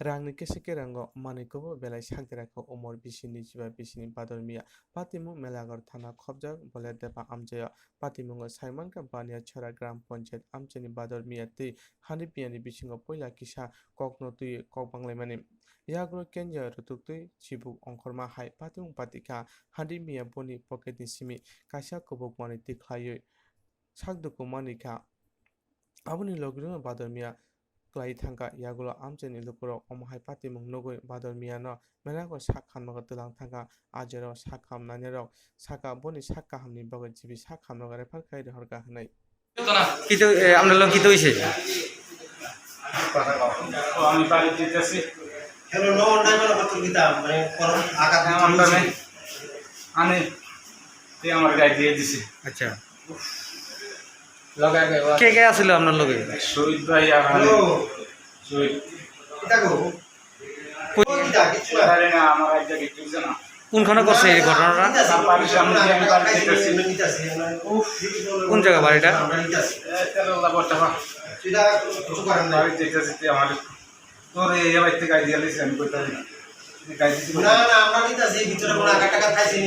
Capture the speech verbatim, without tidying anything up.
Rangni kese kerango manwi kubu belai sakderakha umor bisi ni chiba bisini Bador Miya. Patimung Melagar thana khobjak Boler Deba amchaio. Patimungo saimankha Baniachara Gram Panchayat amchaini Bador Miya tei Handi Miyani bisingo puila kisa kokno twi kok banglaimani. Yagulo Kenya rutuktwi chibuk ongkhorma hai patimung patikha Handi Miya boni pocketni simi kaisa kubuk manwi tikhlaiwi sakduku manwi kha. Aboni logirogno Bador Miya klai thangkha. Yagulo amchaini lukurok omo hai patimung nugwi Bador Miyano Melago sak khamnago twlang thangkha. Ajerok sak khamnanirok sakha boni sak kahamni bagwi jibi sak khamnago refer khai rohorkha hwnwi. Kitu, eh, amne log kitu ise. আমি বাড়ি দিতেছি। Hello, no, no, no, no, তুমি দাও, মানে, কোনো আঘাত আমার দিতে তো নেই। আমি, তুই আমার গায়ে দিয়ে দিছি। আচ্ছা। লগে আগে কে কে আছিল আপনার লগে? শহীদ ভাই আর আমি। হ্যালো। শহীদ। এটা গো। কই-, জানি না, আমার আইডিয়া কিচ্ছু হচ্ছে না। কোনখানে করছে এই ঘটনাটা? তার বাড়ির সামনে দিয়ে আমি বাড়ি যেতেছি। কোন জায়গা বাড়িটা? এই তেরোলা বটতলা। বাড়ি যেতে যেতে আমার তোর এই বাড়ি থেকে আইডিয়া লিখে আমি করতে পারি। না, না, আমরা নিতে আসি, ভিতরে কোনো আঘাত টাঘাত খাইছি।